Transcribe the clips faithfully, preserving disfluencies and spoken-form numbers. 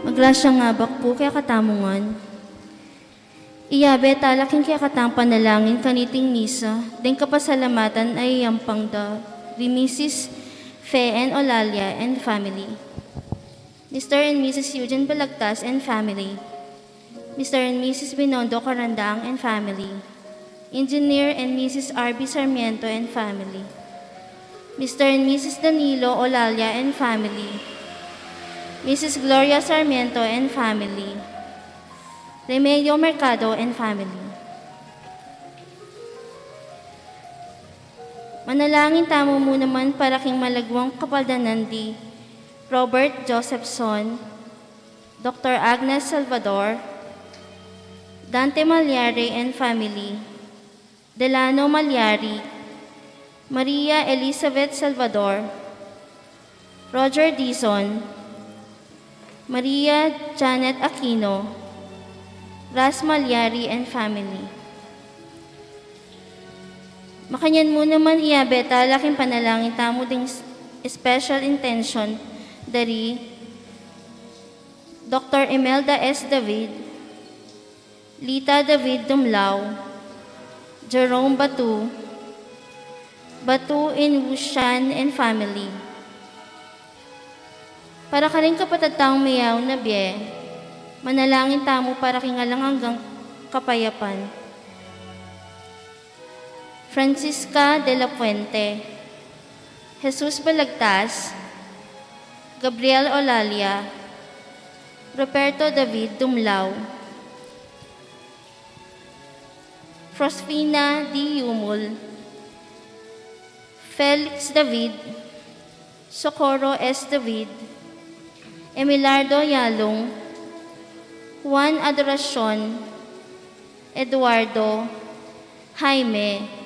Magrasyang abak pu kekatamu ngan. Iyabe tala king kekatang panalangin kaniting misa deng kapasalamatan a iyampang da ri Misis Fe N. Olalia and family, Mister and Missus Eugene Balagtas and family, Mister and Missus Binondo Carandang and family, Engineer and Missus R B Sarmiento and family, Mister and Missus Danilo Olalia and family, Missus Gloria Sarmiento and family, Remedio Mercado and family. Manalangin tamu mu naman para king malagwang kapaldanan di Robert Josephson, Doktor Agnes Salvador, Dante Malyari and family, Delano Malyari, Maria Elizabeth Salvador, Roger Dizon, Maria Janet Aquino, Ras Malyari and family. Makanyan mu naman iyabe tala king panalangin tamu ding s-, special intention dari Doktor Imelda S. David, Lita David Dumlao, Jerome Batu, Batu in Wushan and family. Para karing kapatad tang meyaw na bie, manalangin tamu para king alang anggang kapayapan. Francisca de la Fuente, Jesus Balagtas, Gabriel Olalia, Roberto David Dumlao, Frosfina D. Yumul, Felix David, Socorro S. David, Emilardo Yalung, Juan Adoracion, Eduardo, Jaime,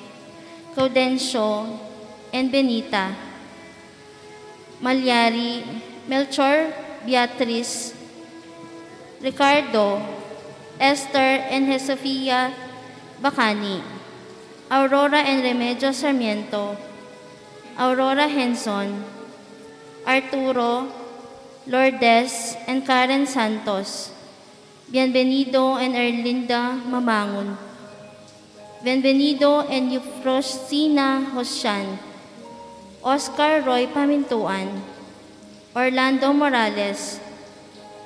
Gaudencio, and Benita Malyari, Melchor, Beatriz, Ricardo, Esther, and Josefia Bacani, Aurora and Remedios Sarmiento, Aurora Henson, Arturo, Lourdes, and Karen Santos, Bienvenido and Erlinda Mamangun, Bienvenido and Eufrosina Josian, Oscar Roy Pamintuan, Orlando Morales,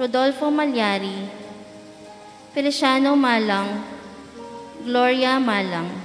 Rodolfo Malyari, Feliciano Malang, Gloria Malang.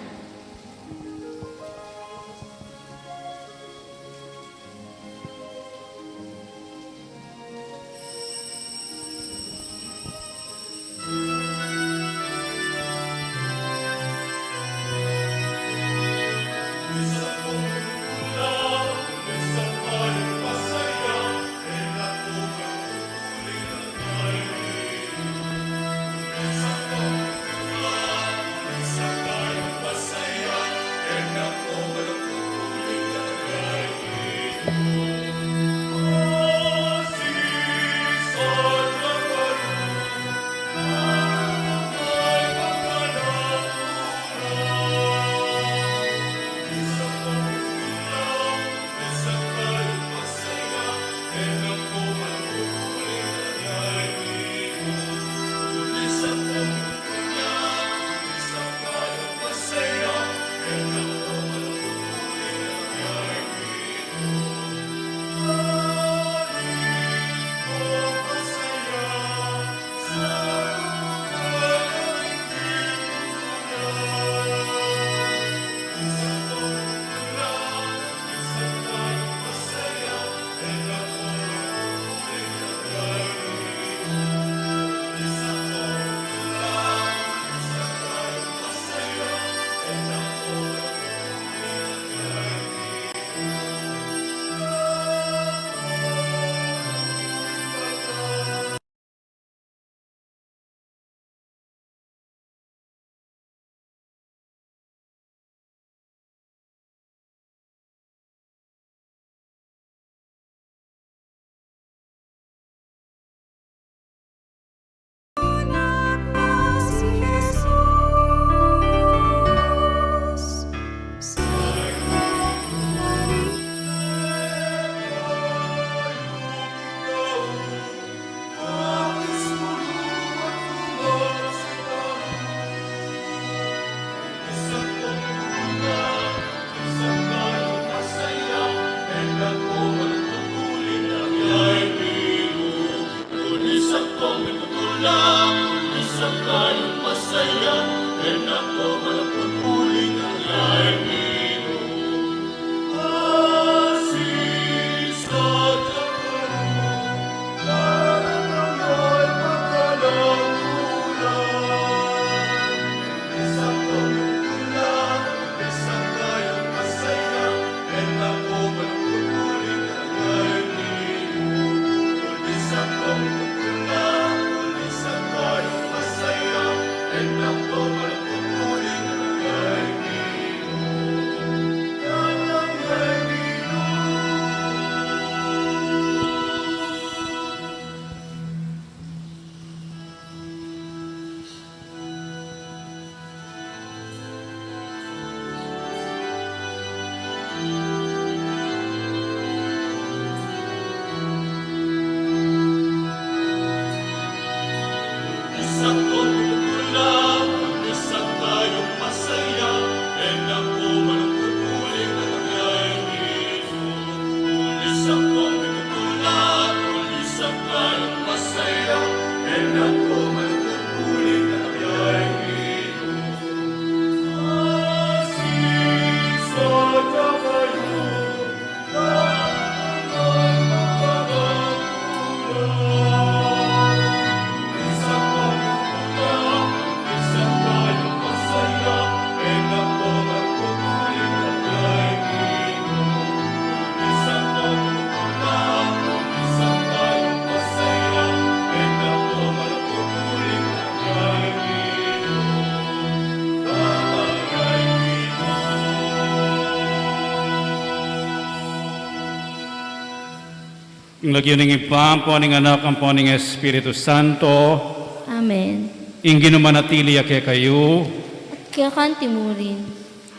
Ing lagyu ning Ibpa, ampo ning Anak, ampo ning Espiritu Santo. Amen. Ing Ginu manatili ya kekayu. At keka antimurin.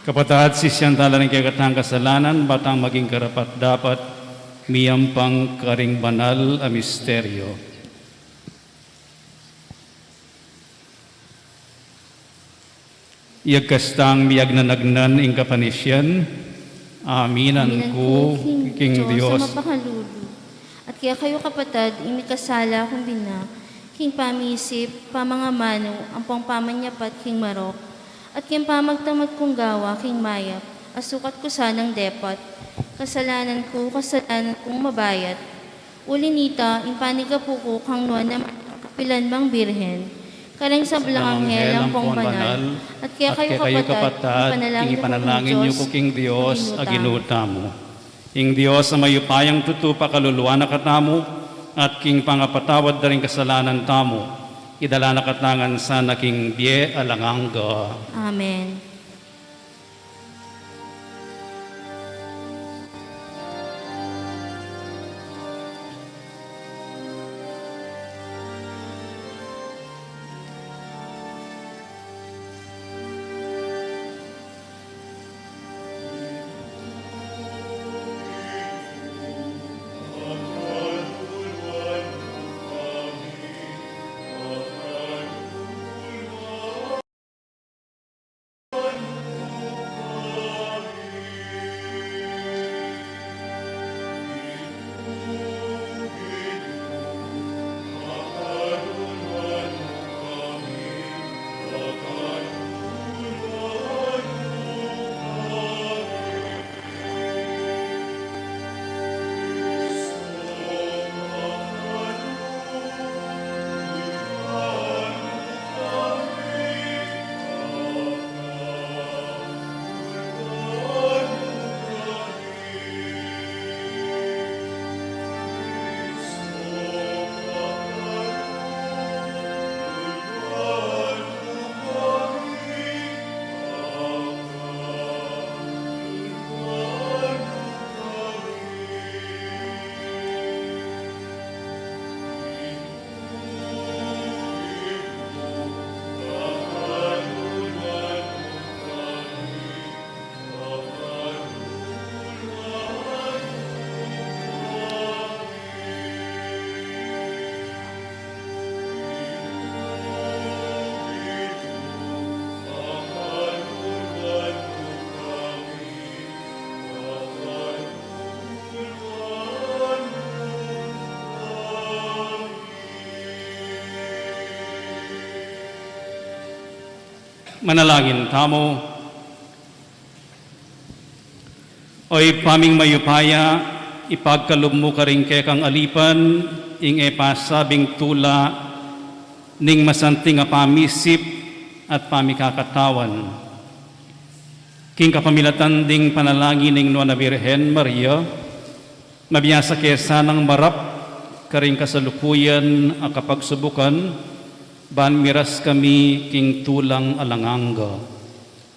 Kapatad, sisian tala ring kekatang kasalanan, ba tang maging karapat-dapat miyampang karing banal a misteryo. Iyagkas tang miyagnanagnan ing kapanisian, aminan ku king Dios a mapakalulu. At kekayu kapatad, ing mikasala kung bina, king pamisip, pamangamanu, ampong pamanyapat king marok, at king pamagtamad kung gawa king mayap, a sukat ku sanang depat. Kasalanan ku, kasalanan kung mabayat. Uli nita, ing panigapu ku kang Nuan a Maria, kapilan mang Birhen, kareng sablang anghel ampong banal, at kekayu kapatad, ing ipanalangin yu ku king Dios a Ginu tamu. Ing Dios a mayupayang tutu pakaluluan na katamu, at king pangapatawad da ring kasalanan tamu, idala na katamu ngan sana king bie alang angga. Amen. Manalangin tamu. O Ibpa ming mayupaya, ipagkalub mu karing kekang alipan ing e pasabing tula ning masanting a pamisip at pamikakatawan. King kapamilatan ding panalangin ning Nuan a Birhen Maria, mabiasa ke sanang marap karing kasalukuyan a kapagsubukan, ban miras kami king tulang alang angga.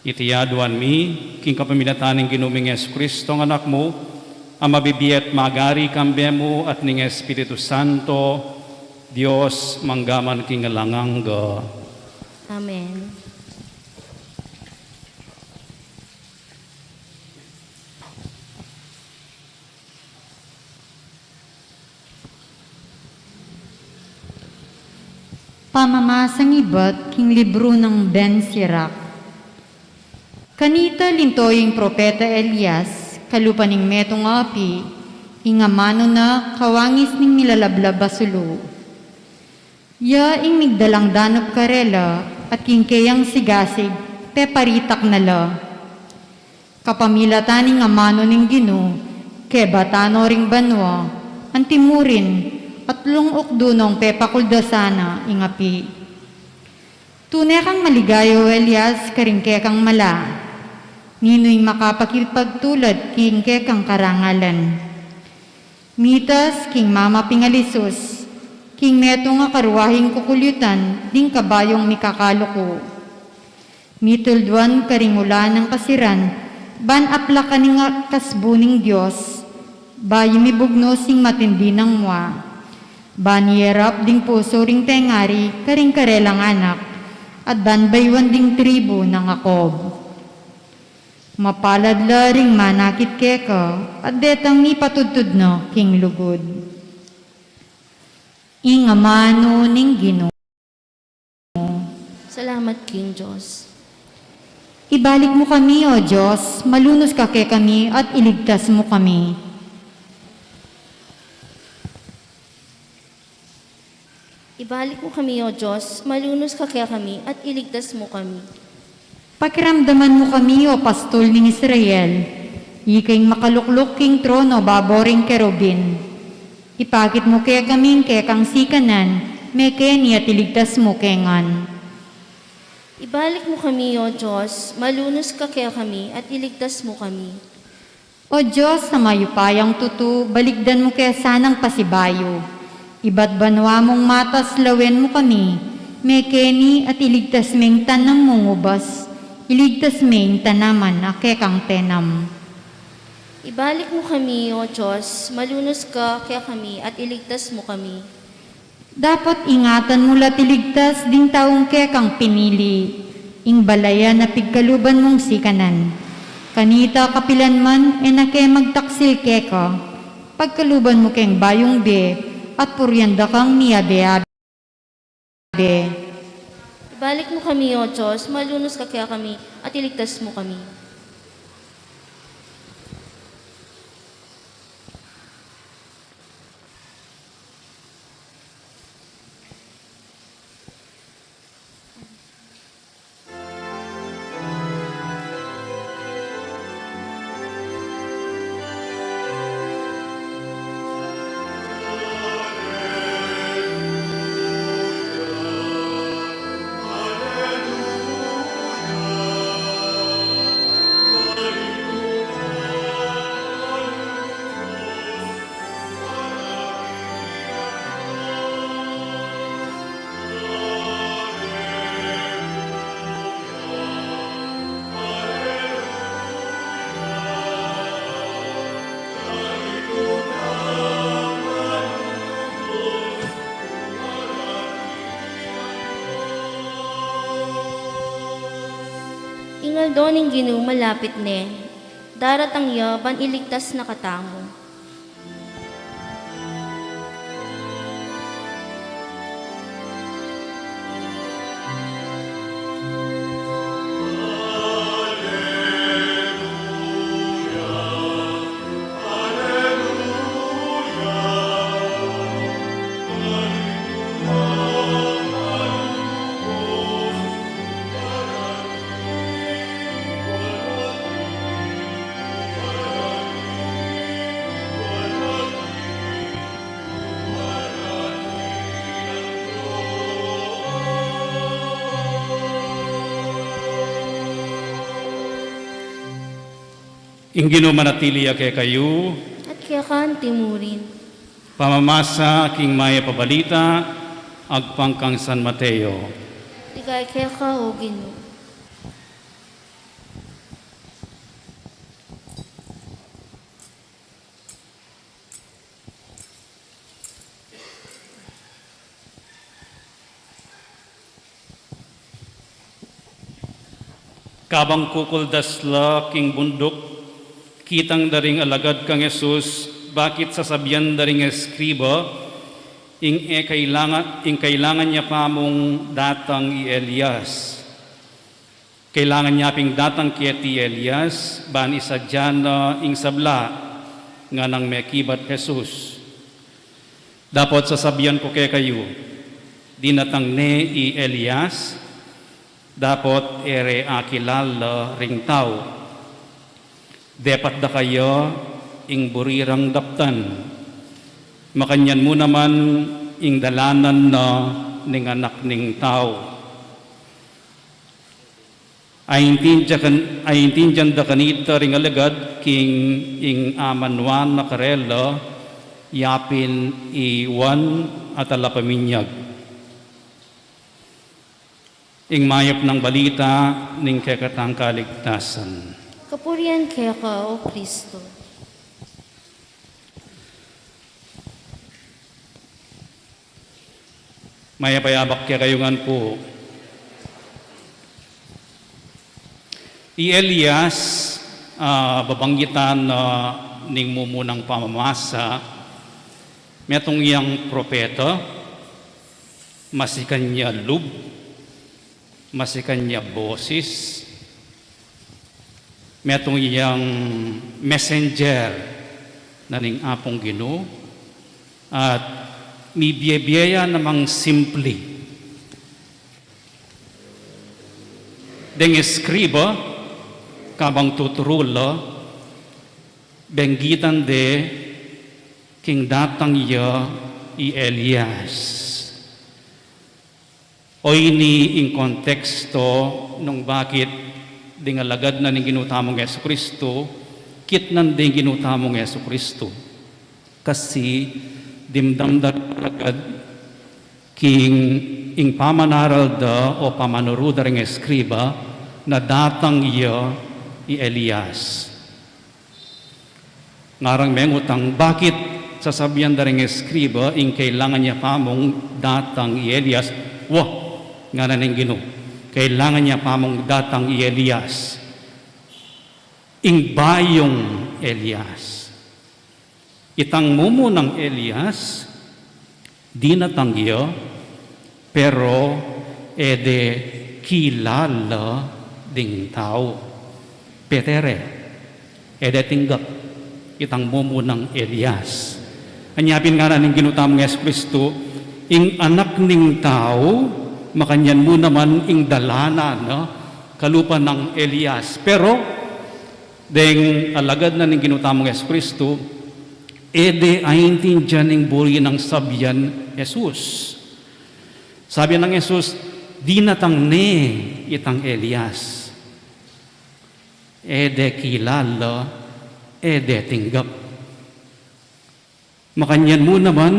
Iti aduan mi king kapamilatan ning Ginu ming Jesucristo, a Anak mu, a mabibie at magari kambe mu at ning Espiritu Santo, Dios, mangga man king alang angga. Amen. Pamamasang ibat king libru nang Ben Sirach. Kanita linto ya ing propeta Elias kalupa ning metung a api, ing amanu na kawangis ning milalablab a sulu. Ya ing migdalang danup karela at king keyang sigasig peparitak na la. Kapamilatan ning amanu ning Ginu, kebatan no ring banua, antimurin, at lung-ukdu nong pepakuldasan na ing api. Tune kang maligaya, o Elias, karing kekang mala. Ninu ing makapakipagtulad king kekang karangalan? Mitas king mamaping alisus, king metung a karuahing kukulyutan ding kabayung mikakaluku. Mitulduan karing ulan nang kasiran, ban aplakan ing kasbu ning Dios, bayu mibugnus ing matindi nang mua. Ban ierap ding pusu ring tengari karing karelang anak, at ban bayuan ding tribu nang Jacob. Mapalad la ring manakit keka, at detang mipatudtud na king lugud. Ing amanu ning Ginu. Salamat king Dios. Ibalik mu kami, O Dios, malunus ka kekami at iligtas mu kami. Ibalik mu kami, O Dios, malunus ka kekami at iligtas mu kami. Pakiramdaman mu kami, O Pastul ning Israel, ika ing makalukluk king trono babo ring kerubin. Ipakit mu kekami ing kekang sikanan, mekeni at iligtas mu ke ngan. Ibalik mu kami, O Dios, malunus ka kekami at iligtas mu kami. O Dios a mayupayang tutu, balikdan mu ke sanang pasibayu. Ibat banua mung matas lawen mu kami, mekeni at iligtas me ing tanam mung ubas, iligtas me ing tanaman a kekang tenam. Ibalik mu kami, O Dios, malunus ka kekami at iligtas mu kami. Dapot ingatan mu la at iligtas ding taung kekang pinili, ing balayan a pigkaluban mung sikanan. Kanita kapilan man e na ke magtaksil keka, pagkaluban mu keng bayung bie, at purian da kang miyabe-abe. Ibalik mu kami, O Dios, malunus ka kekami, at iligtas mu kami. Ing aldo ning Ginu malapit ne, daratang ya ban iligtas na katamu. Ing Ginu manatili ya kekayu. At keka antimurin. Pamamasa king Mayap a Balita agpang kang San Mateo. Ligaya keka, O Ginu. Kabang kukuldas la king bunduk, kitang da ring alagad kang Jesus bakit sasabian da ring eskriba ing e kailangan, ing kailangan ya pamung datang i Elias. Kailangan ya ping datang keti i Elias ban isadia na ing sabla, nganang mekibat Jesus. Dapot sasabian ku kekayu, dinatang ne i Elias, dapot e re akilala ring tau. Depat da kaya ing buri rang daptan. Makanyan mu naman ing dalanan na ning Anak ning Tau. Aintindian, aintindian da kanita ring alagad king ing amanuan na karela yapin i Juan a Talapaminyag. Ing mayap nang balita ning kekatang kaligtasan. Kapurian keka, O Kristo. Mayap a yabak kekayu ngan pu. I Elias, ah, babanggitan na ning mumunang pamamasa, metung yang propeta, masikan ya lub, masikan ya bosis, metung yang messenger na ning Apung Ginu, at mibie-bie ya namang simpli. Deng eskriba, kabang tuturu la, benggitan de king datang ya i Elias. O ini ing konteksto nung bakit ding alagad na ning Ginu tamung Jesu Kristo, kitnan ding Ginu tamung Jesu Kristo. Kasi dimdam da ring alagad king ing pamanaral da o pamanuru da ring eskriba na datang ya i Elias. Ngarang mengutang, bakit sasabian da ring eskriba ing kailangan ya pamung datang i Elias? Wa, ngana ning Ginu, kailangan ya pamung datang i Elias. Ing bayung Elias. Itang mumunang Elias, dinatang ya, pero e de kilala ding tau. Petere, e de tinggap itang mumunang Elias. Anya pin ngana ning Ginu tamung Jesu Kristo, ing Anak ning Tau, makanyan mu naman ing dalanan, no? Kalupa nang Elias. Pero, deng alagad na ning Ginu tamung Jesu Kristo, e de aintindian ing buri nang sabian Jesus. Sabi nang Jesus, dinatang ne itang Elias. E de kilala, e de tinggap. Makanyan mu naman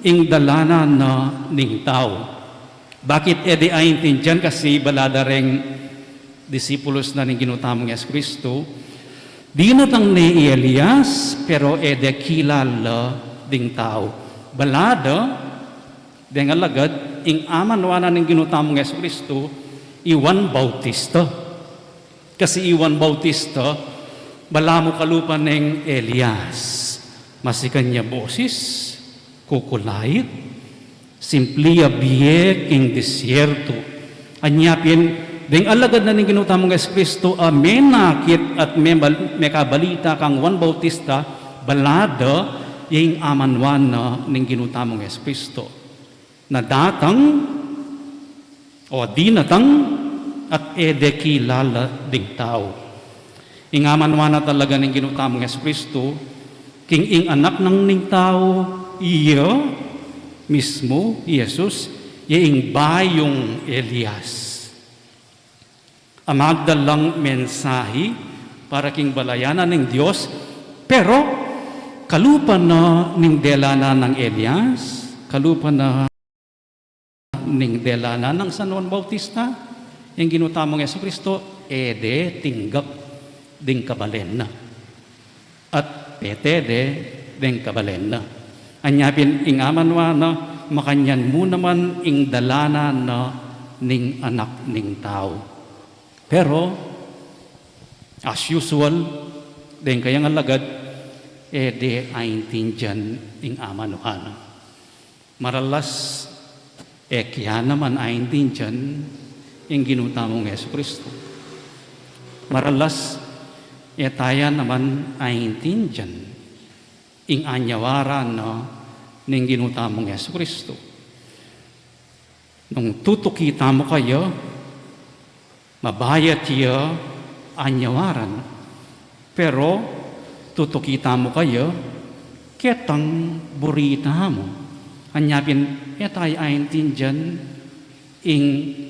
ing dalanan na ning tau. Bakit e de aintindian? Kasi bala da reng disipulus na ning Ginu tamung Jesu Kristo, dinatang ne i Elias, pero e de kilala ding tau. Bala da deng alagad, ing amanuan na ning Ginu tamung Jesu Kristo, i Juan Bautista. Kasi i Juan Bautista, balamu kalupa neng Elias. Masikan ya bosis, kukulait, simpli ya bie king disyerto. Anya pin, deng alagad na ning Ginu tamung Jesu Kristo, a menakit at mebal-, mekabalita kang Juan Bautista, bala da ya ing amanuan na ning Ginu tamung Jesu Kristo. Na datang, o dinatang, at e de kilala ding tau. Ing amanuan na talaga ning Ginu tamung Jesu Kristo, king ing Anak nang ning Tau, iya mismu, i Jesus, ya ing bayung Elias. A magdalang mensahi para king balayan na ning Dios, pero kalupa na ning dela na nang Elias, kalupa na ning dela na nang San Juan Bautista, ing Ginu tamung Jesucristo, e de tinggap ding kabalen na. At pete de deng kabalen na. Anya pin ing amanuan na, makanyan mu naman ing dalanan na ning Anak ning Tau. Pero, as usual, deng kayang alagad, e de aintindian ing amanuan na. Maralas, e kaya naman aintindian ing Ginu tamung Jesucristo. Maralas, e taya naman aintindian ing anyawaran na ning Ginu tamung Jesucristo. Nung tutuki tamu kaya, mabayat ya anyawaran. Pero, tutuki tamu kaya, ketang buri tamu. Anya pin, e taya aintindian ing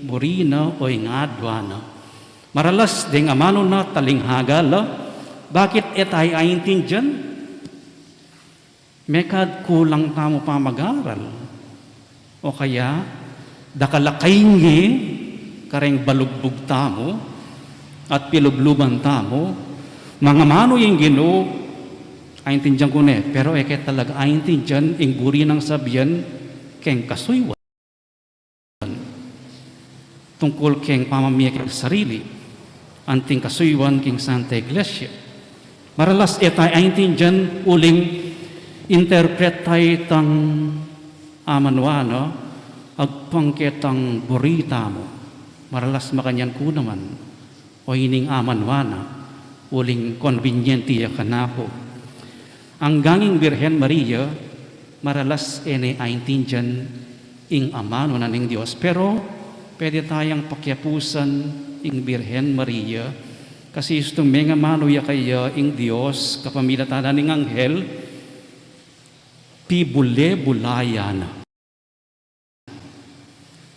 buri na o ing adwan na. Maralas, deng amanu na talinghaga la, bakit e taya aintindian? Mekad kulang tamu pamag-aral. O kaya, dakal a kaingi kareng balugbug tamu at pilubluban tamu, mangamanu ing Ginu, aintindian ku ne, pero e ke talaga aintindian ing buri nang sabian keng kasuyuan. Tungkul keng pamamie keng sarili, anting kasuyuan keng Santa Iglesia. Maralas e taya aintindian uling interpret taya itang amanuan na, agpang ketang buri tamu. Maralas makanyan ku naman, o ining amanuan na, uling konbinyente ya kanaku. Anggang ing Birhen Maria, maralas e ne aintindian ing amanu na ning Dios. Pero, pwede tayang pakiapusan ing Birhen Maria, kasi istung mengamanu ya kaya ing Dios, kapamilatan na ning anghel, pibule-bulayan na.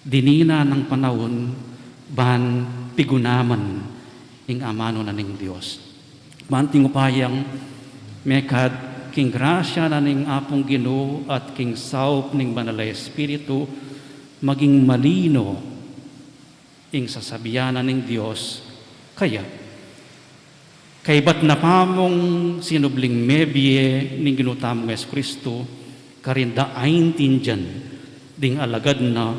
Dininan nang panaun ban pigunaman ing amanu na ning Dios. Ban ating upayang mekad king grasya na ning Apung Ginu at king saup ning Banal a Espiritu, maging malino ing sasabian na ning Dios kaya. Kaybat na pamung sinubling mebie ning Ginu tamung Jesucristo, karin da aintindian ding alagad na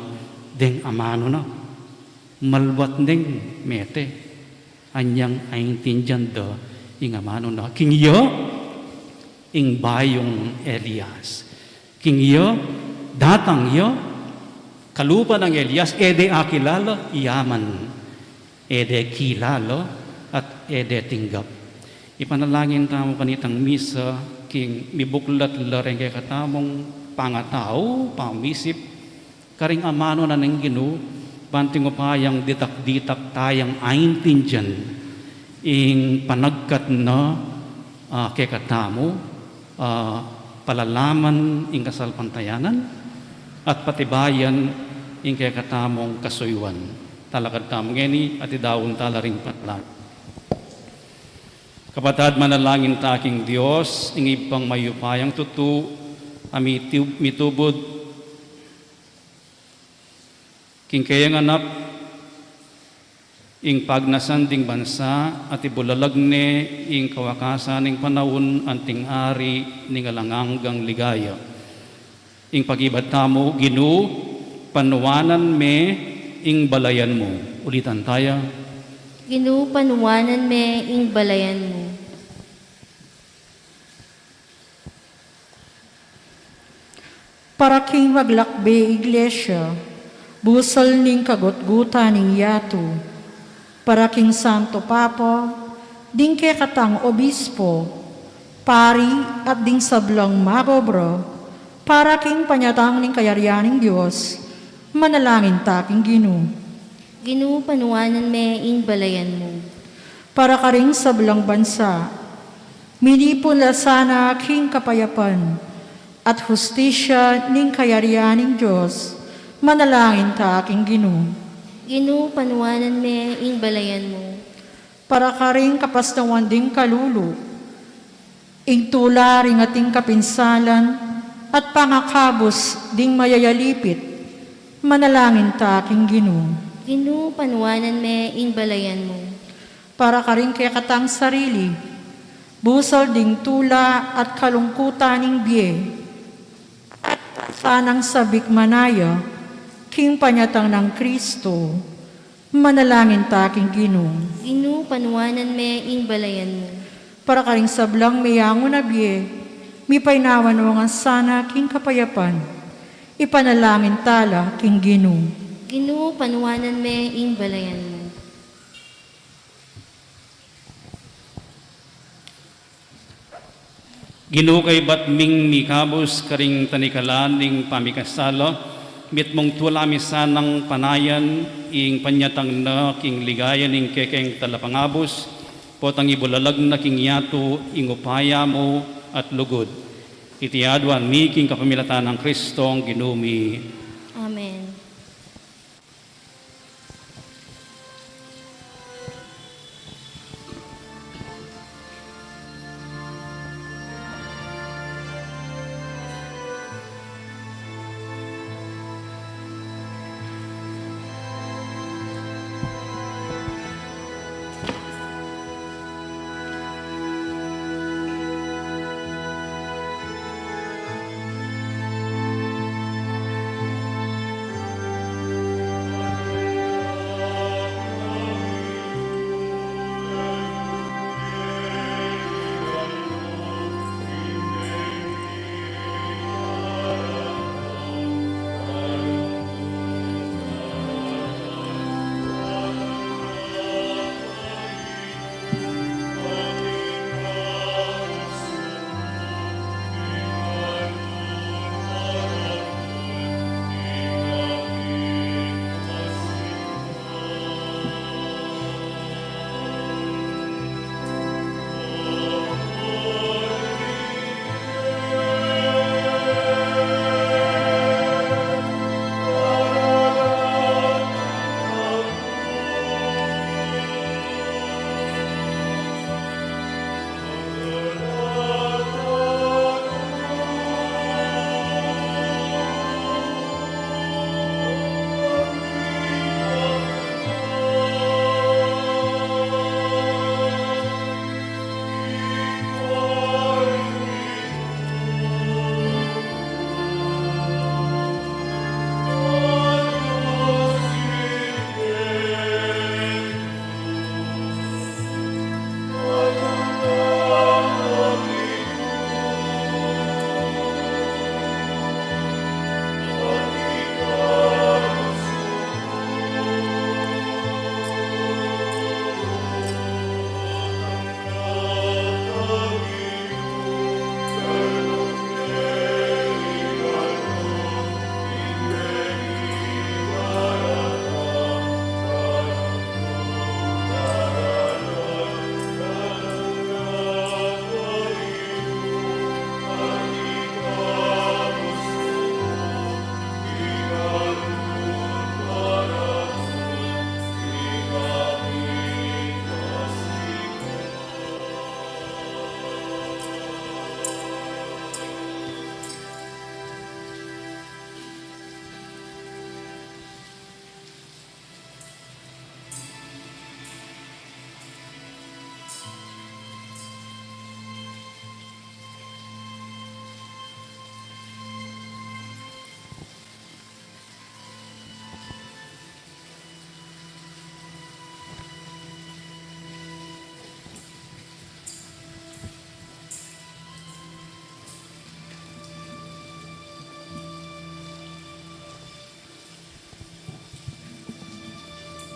deng amanu na. Malwat neng mete, anyang aintindian da ing amanu na. King iya, ing bayung Elias. King iya, datang iya, kalupa nang Elias, e de akilala, iya man, e de kilala, at e de tinggap. Ipanalangin tamu kanitang misa, king mibuklat la reng kekatamung pangatau, pamisip, karing amanu na ning Ginu, ban ating upayang ditak-ditak tayang aintindian ing panagkat na, ah, kekatamu, ah, palalaman ing kasalpantayanan, at patibayan ing kekatamung kasuyuan. Talakad tamu ngeni, at idaun tala ring panalangin. Kapatad, manalangin ta king Dios, ing Ibpang mayupayang tutu, a mitub-, mitubud king keyang Anak, ing pagnasan ding bansa, at ibulalag ne ing kawakasan ning panaun, anting ari ning alang anggang ligaya. Ing pagibat tamu, Ginu, panuanan me ing balayan mu. Ulitan taya. Ginu, panuanan me ing balayan mu. Para king maglakbe Iglesia, busal ning kagutgutan ning yatu, para king Santo Papa, ding kekatang obispo, pari, at ding sablang mag-obra, para king panyatang ning kayarian ning Dios, manalangin ta king Ginu. Ginu, panuanan me ing balayan mu. Para karing sablang bansa, minipun la sana king kapayapan at hustisya ning kayarian ning Dios, manalangin ta king Ginu. Ginu, panuanan me ing balayan mu. Para karing kapasnawan ding kalulu, ing tula ring ating kapinsalan, at pangakabus ding mayayalipit, manalangin ta king Ginu. Ginu, panuanan me ing balayan mu. Para karing kekatang sarili, busal ding tula at kalungkutan ning bie, at sanang sabik manaya king panyatang nang Kristo, manalangin ta king Ginu. Ginu, panuanan me ing balayan mu. Para karing sablang meyangu na bie, mipainawa no ngan sana king kapayapan, ipanalangin ta la king Ginu. Ginu, panuanan me ing balayan mu. Ginu, kaybat ming mikabus karing tanikalan ning pamikasala, mitmung tula mi sanang panayan ing panyatang na king ligaya ning kekeng talapangabus, potang ibulalag na king yatu ing upaya mu at lugud. Iti aduan mi king kapamilatan nang Kristong Ginu mi. Amen.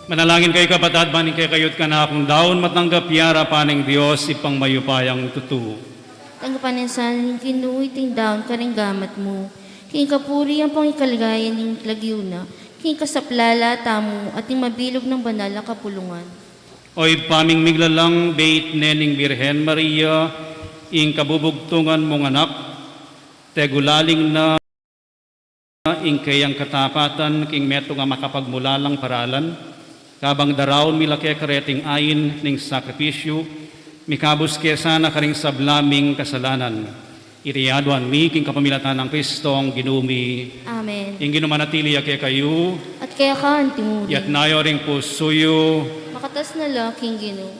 Manalangin kayu, kapatad, ban ing kekayu't kanakung daun matanggap ya king arapan ning Dios, Ibpang mayupayang tutu. Tanggapan na sana ning Ginu iting daun karing gamat mu, king kapurian ampong king kaligayan ning lagyu na, king kasaplalan tamu at ning mabilug nang banal a kapulungan. O Ibpa ming miglalang, beit ne ning Birhen Maria ing kabubugtungan mung anak, tegulaling na ing keyang katapatan king metung a makapagmulalang paralan, Kabang daraun mi la keka reting ain ning sakripisyu, mikabus ke sana karing sabla ming kasalanan. Iti aduan mi king kapamilatan nang Kristong Ginu mi. Amen. Ing Ginu manatili ya kekayu. At keka antimurin. Itas yu ring pusu yu. Makatas na la king Ginu.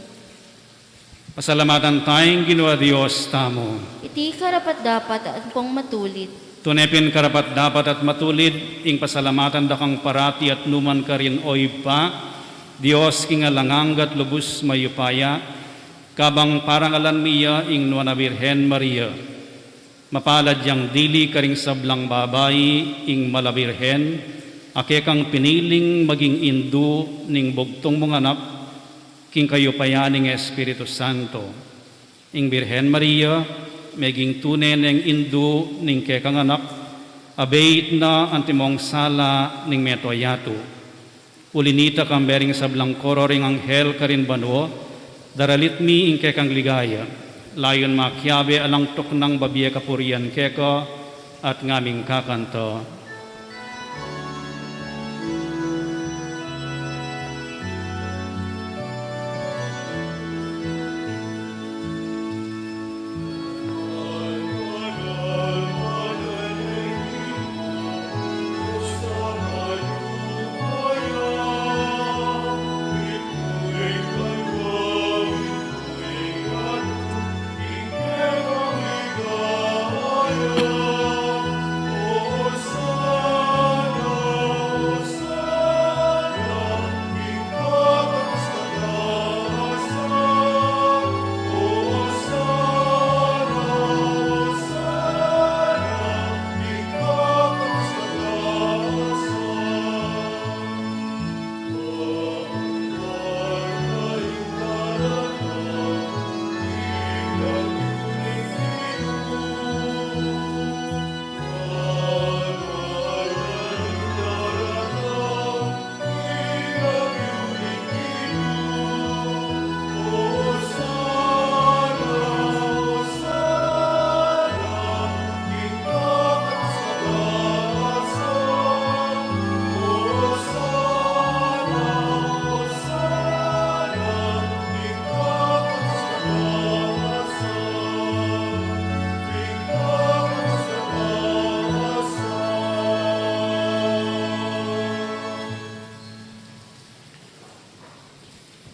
Pasalamatan taya ing Ginu a Dios tamu. Iti karapat-dapat at ampong matulid. Tune pin karapat-dapat at matulid, ing pasalamatan da kang parati at nukarin man, O Ibpa, Dios king alang angga at lubus mayupaya, kabang parangalan mi ya ing Nuan a Birhen Maria. Mapalad yang dili karing sablang babai, ing Mala Birhen, a kekang piniling maging indu ning bugtung mung anak, king kayupayan ning Espiritu Santo. Ing Birhen Maria, meging tune neng indu ning kekang anak, abeit na antimong sala ning meto yatu. Uli na nita, kambe ring sablang koro ring anghel karin banua, daralit mi ing kekang ligaya, layun makiabe alang tuknang babie kapurian keka, at ngaming kakanta.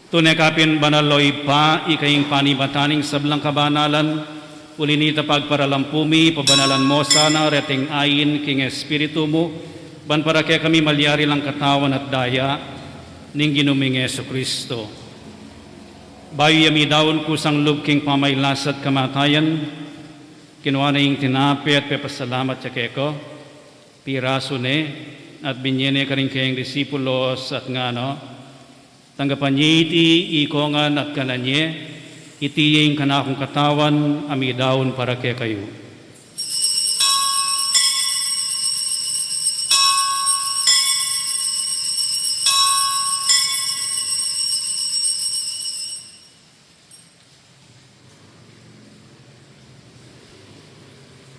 Tune ka pin banal, o Ibpa, ika ing panibatan ning sablang kabanalan, uli na nita pagparalampu mi, pabanalan mo sana reting ain king Espiritu mu, ban para kekami malyari lang katawan at daya ning Ginu ming Jesucristo. Bayu ya midaun kusang lub king pamagkasakit at kamatayan, kinua ne ing tinape at pepasalamat ya keka, pirasu ne, at binye ne karing kayang disipulos at ngana, tanggapan ye iti ikongan at kanan ye, iti ing kanakung katawan a midaun para kekayu.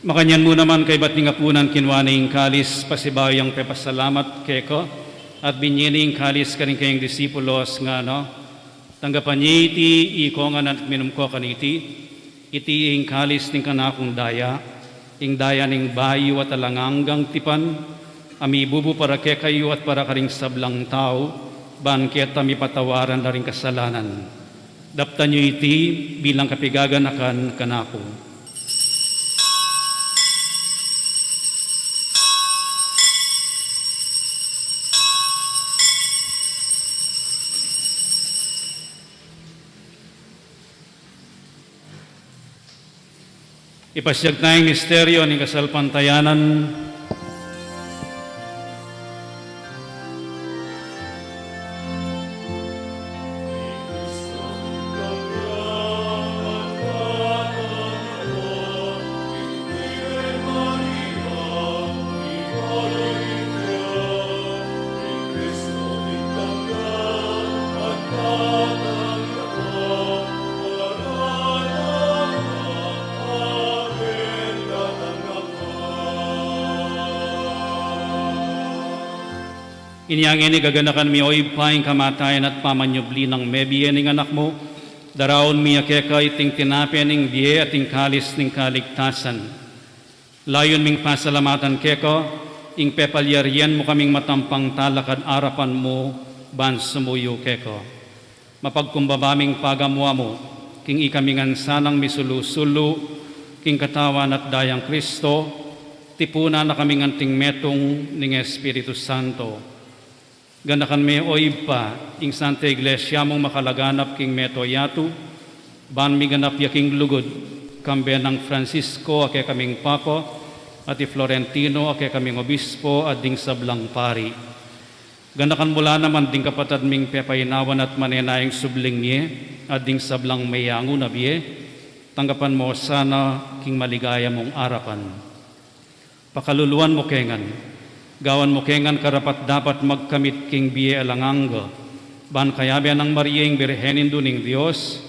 Makanyan mu naman kaybat ning apunan kinua ne ing kalis, pasibayu yang pepasalamat keka, at binye ne ing kalis karing kayang disipulos ngana, tanggapan ye iti ikongan at minum ko kaniti, iti ing kalis ning kanakung daya, ing daya ning bayu at alang anggang tipan, a mibubu para kekayu at para karing sablang tau, ban keta mipatawaran la ring kasalanan. Daptan yu iti bilang kapaganakan kanaku. Ipasiag taya ing misteryu ning kasalpantayanan. Inya ngeni gaganakan mi, o Ibpa, ing kamatayan at pamanyubli nang mebie ning Anak mu, daraun mi keka iting tinape ning bie at ing kalis ning kaligtasan. Layun ming pasalamatan keka ing pepalyarian mu kaming matampang talakad arapan mu ban sumuyu keka. Mapagkumbaba ming pagamu-amu king ikami ngan sanang misulu-sulu king katawan at dayang Kristo, tipunan na kaming anting metung ning Espiritu Santo. Ganakan me, o Ibpa, ing Santa Iglesia mung makalaganap king mabilug a yatu, ban miganap ya king lugud, kambe nang Francisco a kekaming Papa, at i Florentino a kekaming Obispo, at ding sablang pari. Ganakan mu la naman ding kapatad ming pepainawan at manenayang subling mie, at ding sablang meyangu na bie, tanggapan mu sana king maligaya mung arapan. Pakaluluan mu ke ngan, gawan mu ke ngan karapat-dapat magkamit king bie alang angga, ban kayabe nang Maria ing Birhen Indu ning Dios,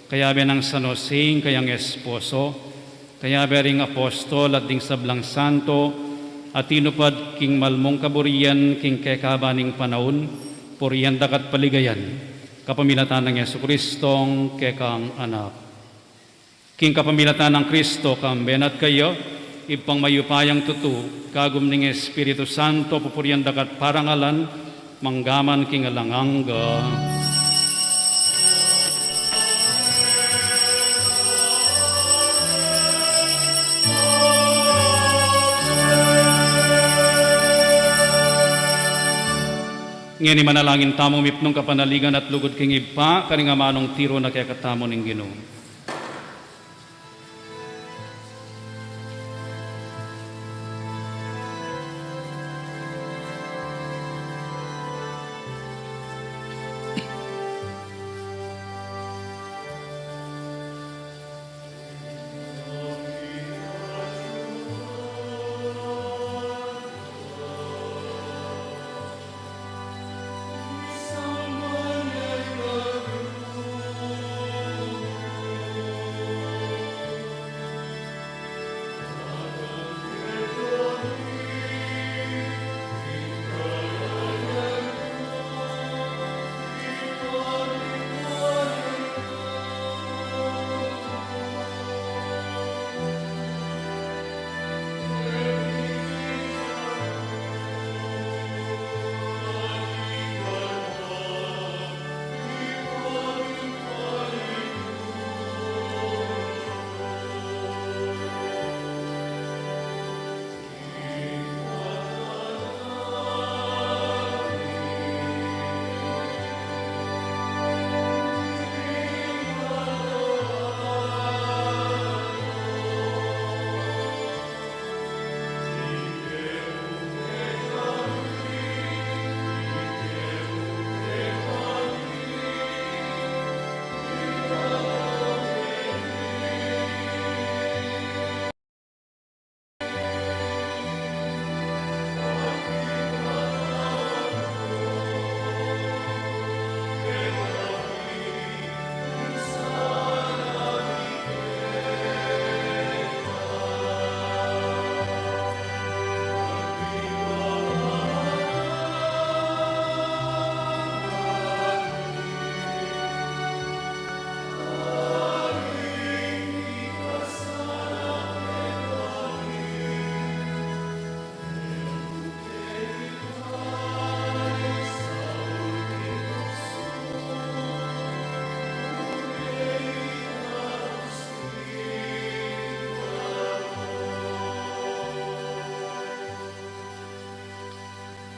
kayabe nang San Jose ing kayang esposo, kayabe ring apostol at ding sablang santo a tinupad king malmung kaburian king kekaba ning panaun, purian da ka at paligayan, kapamilatan nang Jesucristong kekang Anak. King kapamilatan nang Kristo, kambe na at kaya, Ibpang mayupayang tutu, kagum ning Espiritu Santo, pupurian da ka at parangalan, mangga man king alang angga. Ngeni manalangin tamu mipnung kapanaligan at lugud king Ibpa, karing amanung tiru na kekatamu ning Ginu.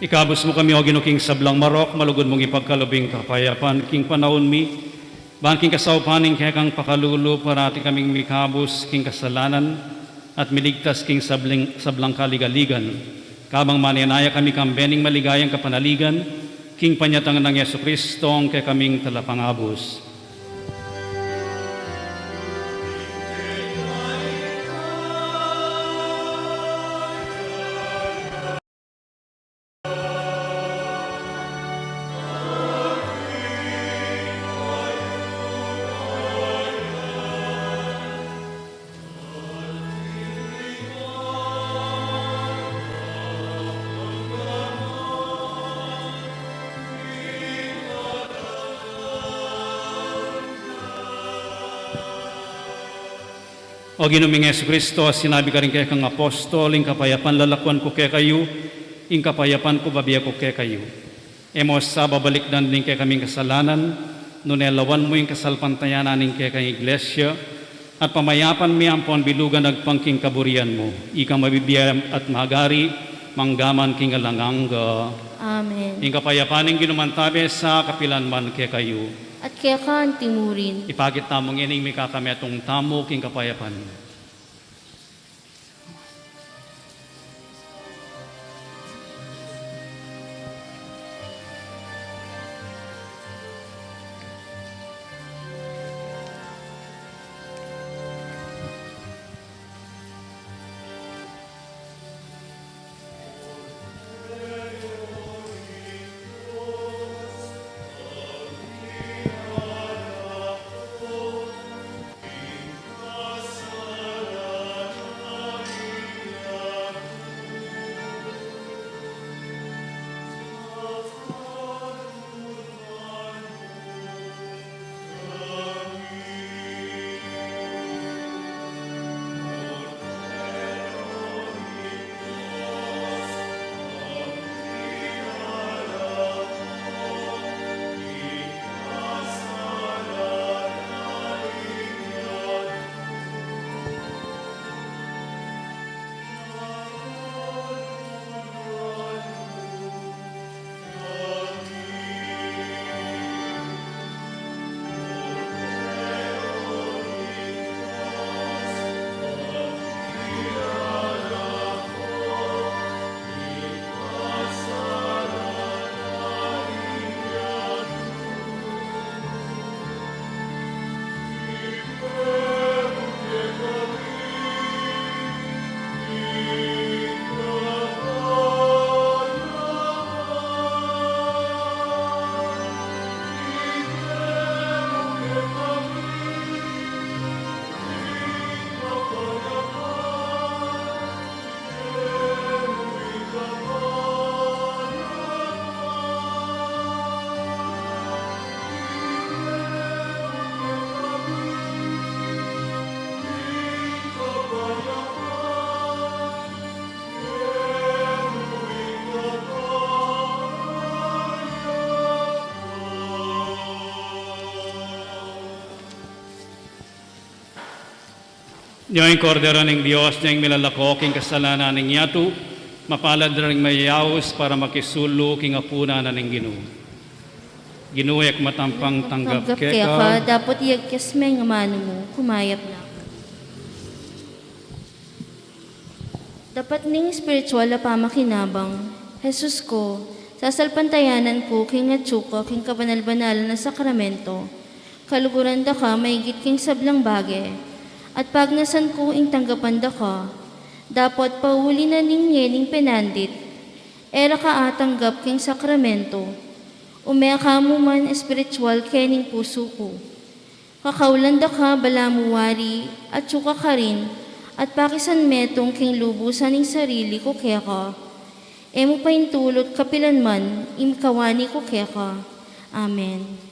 Ikabus mu kami, O Ginu, king sablang marok, malugud mung ipagkalub ing kapayapan king panaun mi, ban king kasaupan ning kekang pakalulu, parati kaming mikabus king kasalanan at miligtas king sabling, sablang kaligaligan. Kabang manenaya kami kambe ning maligayang kapanaligan, king panyatang nang Jesucristo, ing kekaming Talapangabus. O Ginu ming Jesucristo, sinabi mu karing kekang apostol, ing kapayapan lalakwan ku kekayu, ing kapayapan ku bibie ku kekayu. E mu sa babalikdan ding kekaming kasalanan, nune lawan mu ing kasalpantayanan ning kekang Iglesia, at pamayapan me ampon bilugan agpang king kaburian mu, ikang mabibie at magari, mangga man king alang angga. Amen. Ing kapayapan ning Ginu mantabe sa kapilan man kekayu. At keka antimurin. Ipakit tamu ngening mikakametung tamu king kapayapan. Nya ing Kordero ning Dios, nya ing milalako king kasalanan ning yatu, mapalad ring mayayaus para makisulu king apunan na ning Ginu. Ginu, e ku matampang tanggap keka, dapot iyagkas me ing amanu mu, kumayap na ku. Dapat ning espiritual a pamakinabang, Jesus ko, sasalpantayanan ku king atsu ka king kabanal-banalan a sakramento, kaluguran da ka maigit king sablang bage, at pagnasan ku ing tanggapan da ka, dapot pauli na ning ngening penandit, e ra ka atanggap king sakramento, ume ka mu man espiritual kening pusu ku. Kakaulan da ka balamu wari, atsu ka karin, at pakisan metung king lubusan ing sarili ku keka. E mu paintulut kapilan man ing kawani ku keka. Amen.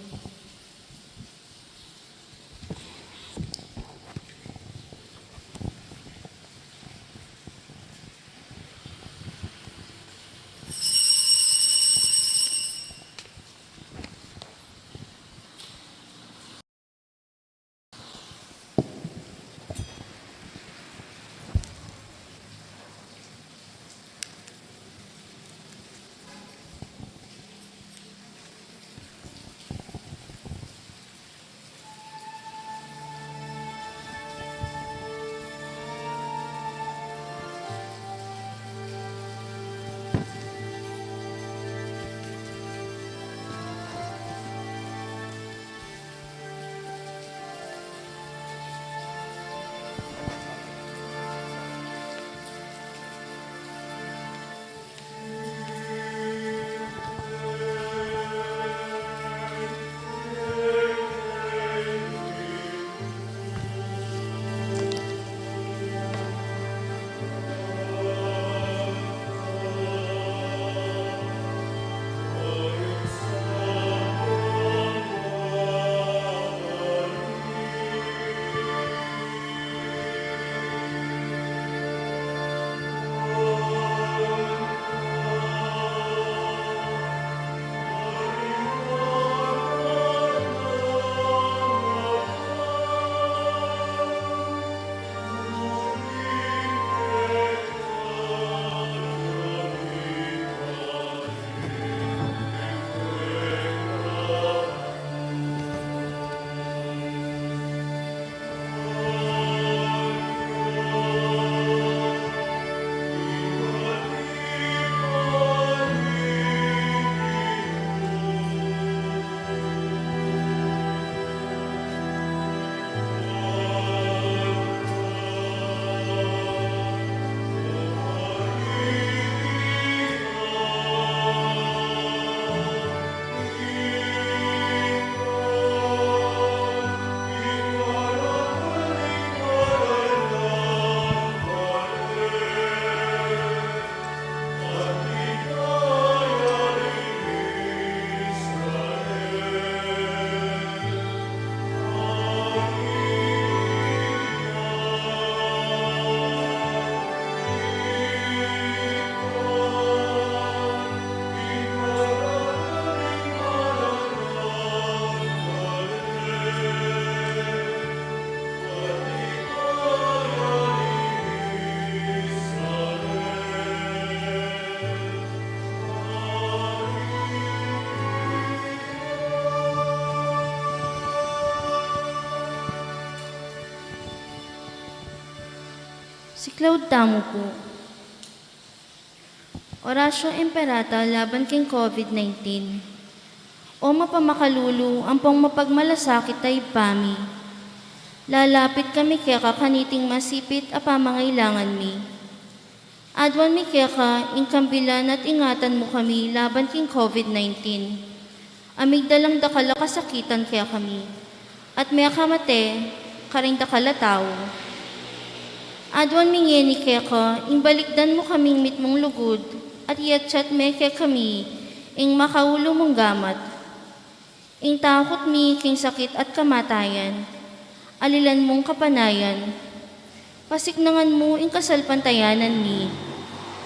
Siklaud tamu pu. Oratio Imperata laban king COVID nineteen. O mapamakalulu ampong mapagmalasakit a Ibpa mi, lalapit kami keka kaniting masipit a pamangailangan mi. Aduan mi keka ing kambilan at ingatan mu kami laban king COVID nineteen. A migdalang dakal a kasakitan kekami, at mekamate karing dakal a tau. Aduan mi ngeni keka ing balikdan mu kaming mitmung lugud, at iyatyat me kekami ing makaulu mung gamat. Ing takut mi king sakit at kamatayan, alilan mung kapanayan. Pasiknangan mu ing kasalpantayanan mi,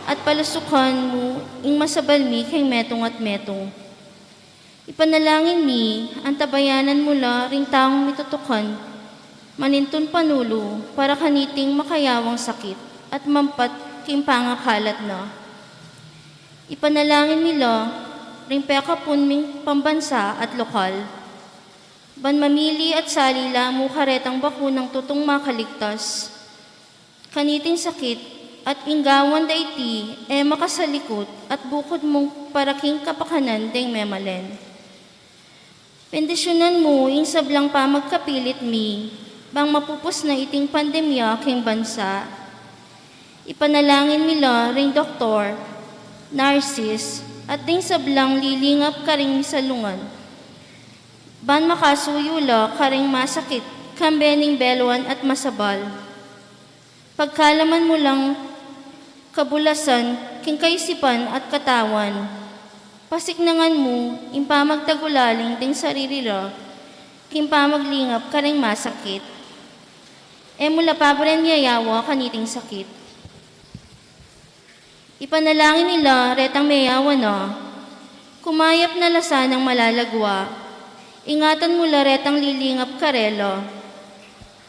at palusukan mu ing masabal mi king metung at metung. Ipanalangin mi, antabayanan mu la ring taung mitutukan manintun panulu para kaniting makayawang sakit at mampat king pangakalat na. Ipanalangin mi la ring pekapun ming pambansa at lokal, ban mamili at sali la mu karetang bakunang tutung makaligtas kaniting sakit, at ing gawan da iti e makasalikut at bukud mung para king kapakanan deng memalen. Bendisyunan mu ing sablang pamagkapilit mi, bang mapupus na iting pandemya king bansa. Ipanalangin mi la ring doktor, narsis, at ding sablang lilingap karing misalungan, ban makasuyu la karing masakit kambe ning beluan at masabal. Pagkalaman mu lang kabulasan king kaisipan at katawan, pasiknangan mu ing pamagtagulaling ding sarili ra king pamaglingap karing masakit. E mu la paburen yayawa kaniting sakit. Ipanalangin mi la retang meyawa na, kumayap na la sanang malalagwa. Ingatan mu la retang lilingap karela.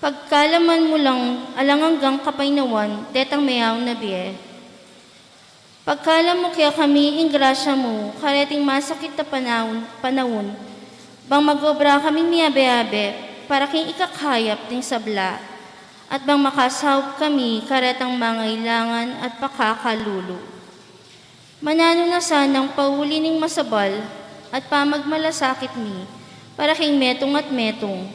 Pagkalaman mu lang alang anggang kapaynawan detang meyawa na bie. Pagkalam mu kekami ing grasya mu kareting masakit a panaun, panaun, bang mag-obra kami miyabe-abe para king ikakayap ding sabla, at bang makasaup kami karetang mangailangan at pakakalulu. Mananu na sanang pauli ning masabal at pamagmalasakit mi para king metung at metung.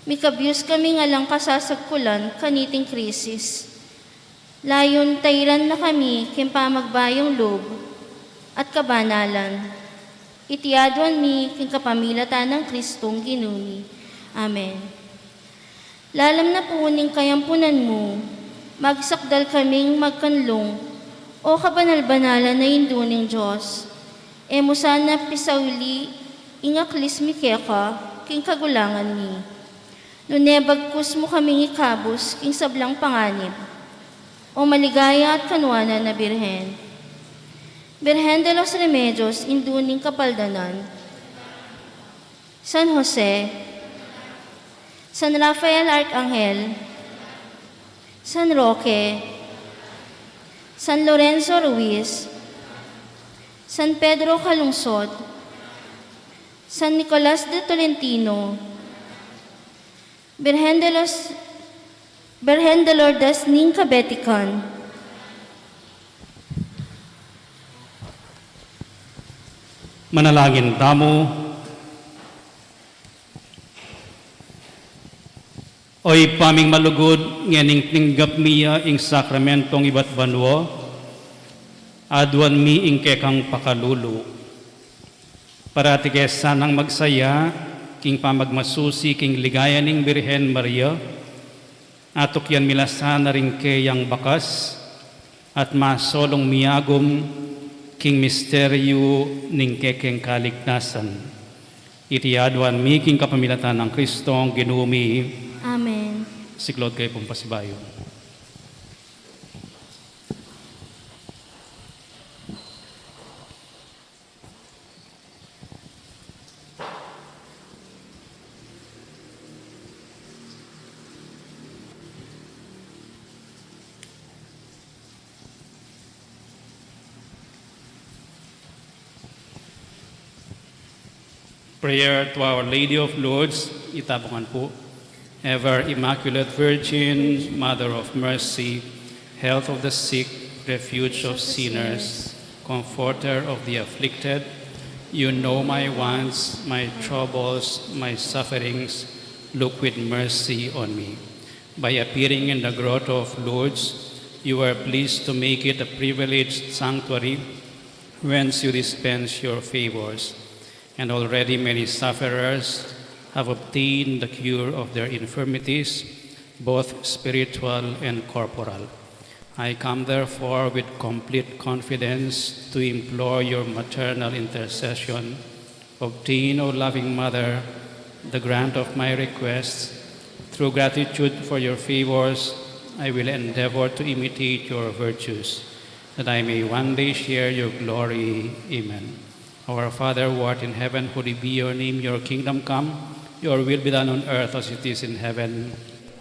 Mikabyus kaming alang kasasagkulan kaniting krisis. Layun tairan na kami king pamagbayung lub at kabanalan. Iti aduan mi king kapamilatan nang Kristong Ginu mi. Amen. Lalam na pu ning kayampunan mu, magsakdal kaming magkanlung, O kabanal-banalan a Indu ning Dios. E mu sana pisauli ing aklis mi keka king kagulangan mi, nune bagkus mu kaming ikabus king sablang panganib, O maligaya at kanuanan a Birhen. Birhen de los Remedios, Indu ning Kapaldanan. San Jose, San Rafael Arkanghel, San Roque, San Lorenzo Ruiz, San Pedro Calungsod, San Nicolas de Tolentino, Birhen de los, Birhen de Lourdes ning Kabetikan. Manalangin tamu. O Ibpa ming malugud, ngening tinggap mi ya ing sakramentong ibat banua, aduan mi ing kekang pakalulu. Parati ke sanang magsaya king pamagmasusi king ligaya ning Birhen Maria, atukyan mi la sana ring keyang bakas, at masolung miyagum king misteryu ning kekeng kaligtasan. Iti aduan mi king kapamilatan nang Kristong Ginu mi. Amen. Siklaud kayu pung pasibayu. Prayer to Our Lady of Lourdes, itapungan pu. Ever Immaculate Virgin, Mother of Mercy, Health of the sick, refuge of sinners, comforter of the afflicted, you know my wants, my troubles, my sufferings. Look with mercy on me. By appearing in the grotto of Lourdes, you were pleased to make it a privileged sanctuary whence you dispense your favors. And already many sufferers have obtained the cure of their infirmities, both spiritual and corporal. I come, therefore, with complete confidence to implore your maternal intercession. Obtain, O loving Mother, the grant of my requests. Through gratitude for your favors, I will endeavor to imitate your virtues, that I may one day share your glory. Amen. Our Father, who art in heaven, hallowed be your name. Your kingdom come, your will be done on earth as it is in heaven.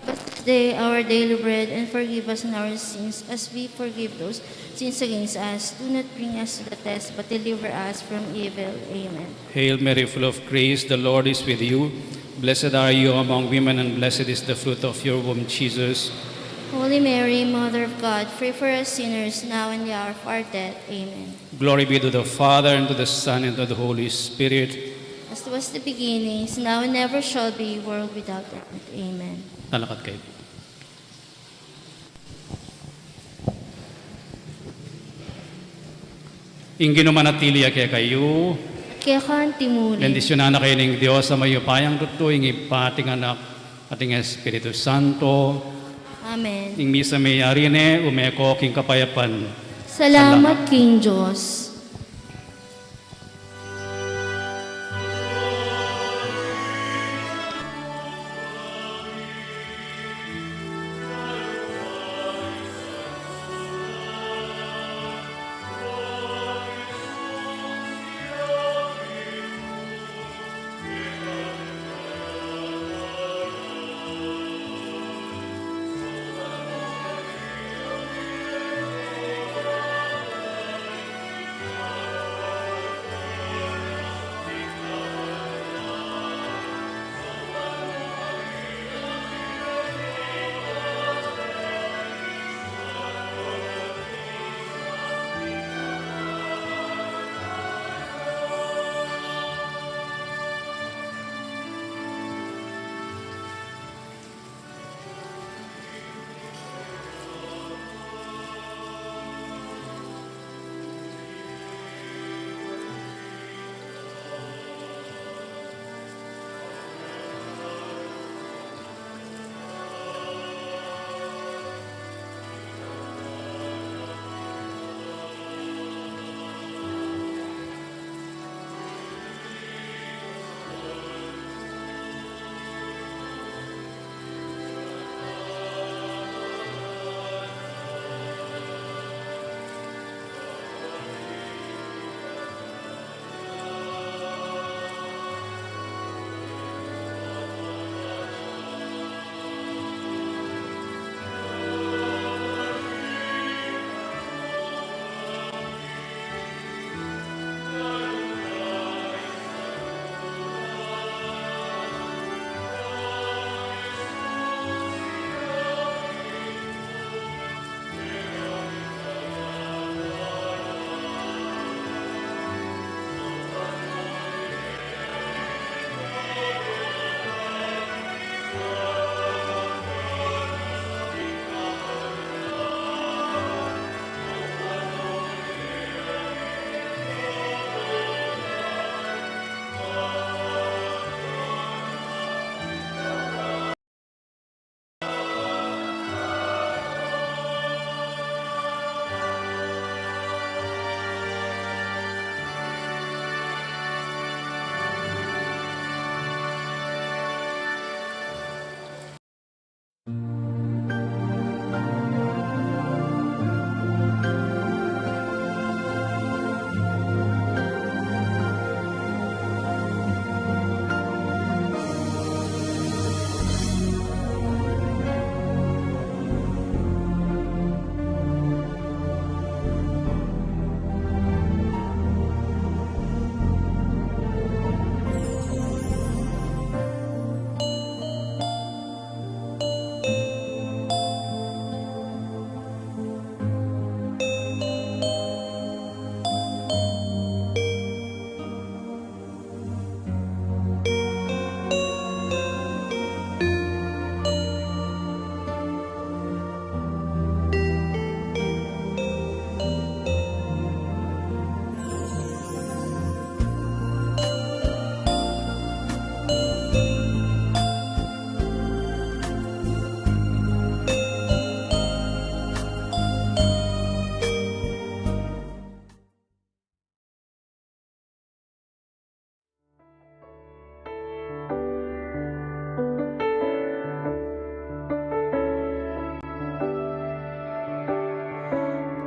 Give us this day our daily bread, and forgive us in our sins, as we forgive those sins against us. Do not bring us to the test, but deliver us from evil. Amen. Hail Mary, full of grace, the Lord is with you. Blessed are you among women, and blessed is the fruit of your womb, Jesus. Holy Mary, Mother of God, pray for us sinners, now and the hour of our death. Amen. Glory be to the Father, and to the Son, and to the Holy Spirit. As it was the beginning, is now, and ever shall be, world without end. Amen. Talakad kayu. Ing Ginu manatili ya kekayu. Keka anti mu rin. Bendisyunan na kayu ning Dios a mayupayang tutu, ing Ibpa, ating Anak, ating Espiritu Santo. Amen. Ing misa meyari ne, ume ko king kapayapan. Salamat king Dios.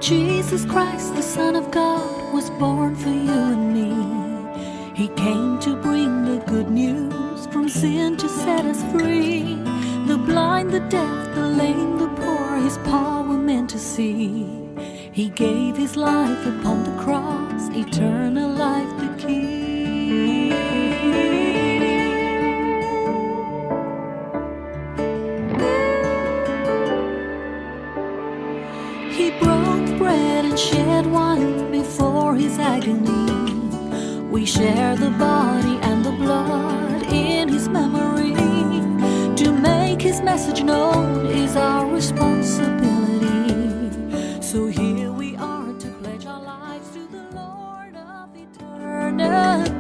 Jesus Christ, the Son of God, was born for you and me. He came to bring the good news, from sin to set us free. The blind, the deaf, the lame, the poor, his power meant to see. He gave his life upon the cross, eternal life the key. He broke bread and shed wine before his agony. We share the body and the blood in his memory. To make his message known is our responsibility. So here we are to pledge our lives to the Lord of eternity.